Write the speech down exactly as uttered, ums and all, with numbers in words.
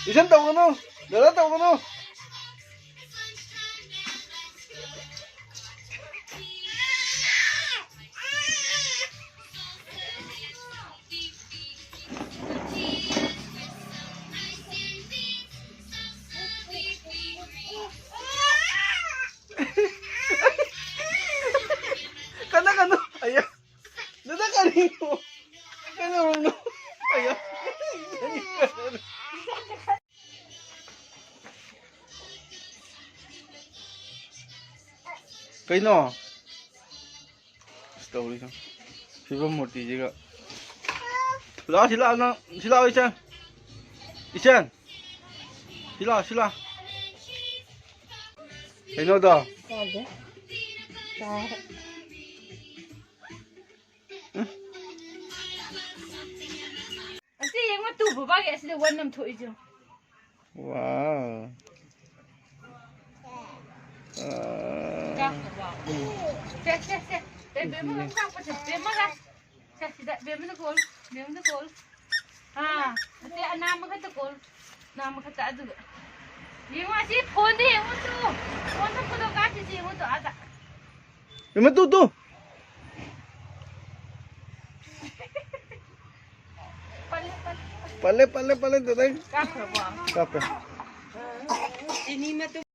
ꯏꯆꯟ ꯇꯧꯒꯅꯨ, ꯗꯗꯥ ꯇꯧꯒꯅꯨ꯫ ꯀꯟꯅ ꯀꯟꯅ꯫ ꯑꯌꯥ꯫ ꯗꯗꯥ ꯀꯔꯤꯅꯣ? ꯀꯩꯗꯧꯔꯤꯅꯣ? ꯑꯌꯥ꯫ ꯀꯩꯅꯣ? ꯑꯁ, ꯇꯧꯔꯤꯁꯦ꯫ ꯐꯤꯕꯝ ꯃꯨꯔꯇꯤꯁꯤꯒ꯫ ꯂꯥꯛꯑꯣ, ꯁꯤ ꯂꯥꯛꯑꯣ ꯅꯪ꯫ ꯁꯤ ꯂꯥꯛꯑꯣ, ꯏꯆꯟ꯫ ꯏꯆꯟ꯫ ꯁꯤ ꯂꯥꯛꯑꯣ, ꯁꯤ ꯂꯥꯛꯑꯣ꯫ ꯀꯩꯅꯣꯗꯣ? ꯇꯥꯗꯦ꯫ ꯇꯥꯔꯦ꯫ ꯑꯁꯤ ꯌꯦꯡꯉꯣ, ꯇꯨ ꯕꯕꯥꯒꯤ ꯑꯁꯤꯗ ꯋꯥꯟ ꯑꯃ ꯊꯣꯛꯏꯁꯦ꯫ ꯋꯥꯎ꯫ ꯑꯥ꯫ ꯆꯥꯛ ꯄꯨꯕ꯫ ꯁꯦ, ꯁꯦ, ꯁꯦ꯫ ꯑꯦ, ꯕꯦꯝꯃꯒ ꯆꯥꯛ ꯄꯨꯁꯦ, ꯕꯦꯝꯃꯒ꯫ ꯁꯦ, ꯁꯤꯗ, ꯕꯦꯝꯃꯗ ꯀꯣꯜ, ꯕꯦꯝꯃꯗ ꯀꯣꯜ꯫ ꯑꯥ, ꯑꯁꯤ ꯑꯅꯥꯝ ꯃꯈꯛꯇ ꯀꯣꯜ, ꯑꯅꯥꯝ ꯃꯈꯛꯇ ꯑꯗꯨꯒ꯫ ꯌꯦꯡꯉꯣ, ꯑꯁꯤ ꯐꯣꯟꯗ ꯌꯦꯡꯉꯣ ꯇꯨ꯫ ꯐꯣꯟꯗ ꯐꯣꯇꯣ ꯀꯥꯞꯄꯤꯁꯤ ꯌꯦꯡꯉꯣ ꯇꯨ, ꯑꯥꯗ꯫ ꯕꯦꯝꯃ, ꯇꯨ, ꯇꯨ꯫ ꯄꯜꯂꯦ, ꯄꯜꯂꯦ, ꯄꯜꯂꯦ꯫ ꯄꯜꯂꯦ, ꯄꯜꯂꯦ, ꯄꯜꯂꯦ, ꯗꯗꯥ꯫ ꯀꯥꯞꯈ꯭ꯔꯕꯣ? ꯀꯥꯞꯄꯦ꯫ ꯆꯤꯅꯤ ꯃꯇꯨꯝ꯫